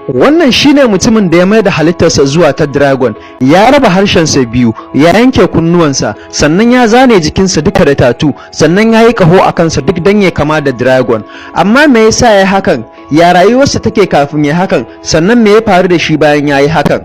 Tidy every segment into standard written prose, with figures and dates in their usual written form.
Wannan shine mutumin da ya mai da halittarsa zuwa ta dragon, ya raba harshensa biyu, ya yanke kunnuwansa, sannan ya zane jikinsa duka da tattoo, sannan ya yi ƙaho a kansa, duk don ya kama da dragon. Amma me yasa ya hakan? Ya rayuwarsa take kafin ya hakan? Sannan me ya faru da shi bayan ya yi hakan?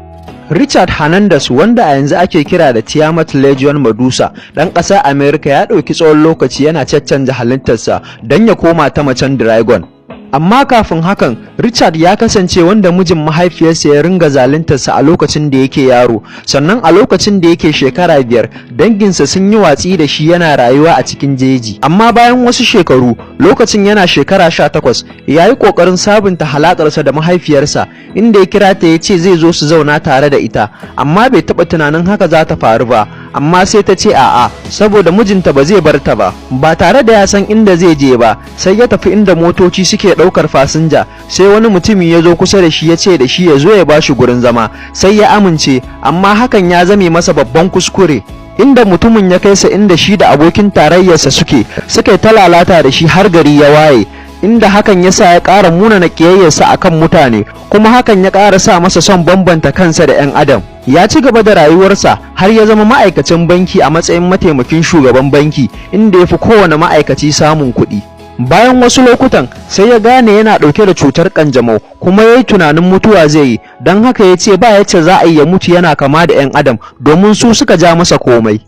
Richard Hernandez, wanda a yanzu ake kira da Tiamat Legion Medusa, ɗan ƙasar America, ya ɗauki tsawon lokaci yana caccanja halittarsa don ya koma ta macen dragon. Amma kafin hakan, Richard ya kasance wanda mijin mahaifiyarsa ya ringa zaluntarsa a lokacin da yake yaro. Sannan a lokacin da yake shekara 5, danginsa sun yi watsi da shi, yana rayuwa a cikin jeji. Amma bayan wasu shekaru, lokacin yana shekara 18, ya yi ƙoƙarin sabunta halakarsa da mahaifiyarsa, inda ya kira ta ya ce zai zo su zauna tare da ita, amma bai taɓa tunanin haka za ta faru ba. Amma sai ta ce a'a, saboda mijinta ba zai bar ta ba. Ba tare da ya san inda zai je ba, sai ya tafi inda motoci suke ɗaukar fasinja. Sai wani mutumi ya zo kusa da shi, ya ce da shi ya zo ya bashi gurin zama. Sai ya amince, amma hakan ya zame masa babban kuskure, inda mutumin ya kai sa inda shi da abokin tarayyarsa suke, suka yi ta lalata da shi har gari ya waye, inda hakan ya sa ya ƙara munana ƙiyayyarsa akan mutane, kuma hakan ya ƙara sa masa son bambanta kansa da 'yan adam. Ya ci gaba da rayuwarsa har ya zama ma'aikacin banki a matsayin mataimakin shugaban banki, inda ya fi kowane ma'aikaci samun kuɗi. Bayan wasu lokutan, sai ya gane yana ɗauke da cutar ƙanjamau, kuma ya yi tunanin mutuwa zai yi. Don haka ya ce ba yace za a yi ya mutu yana kama da 'yan adam, domin su suka ja masa komai.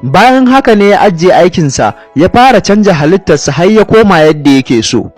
Bayan haka ne ya ajiye aikinsa, ya fara canja halittarsa har ya koma yadda yake so.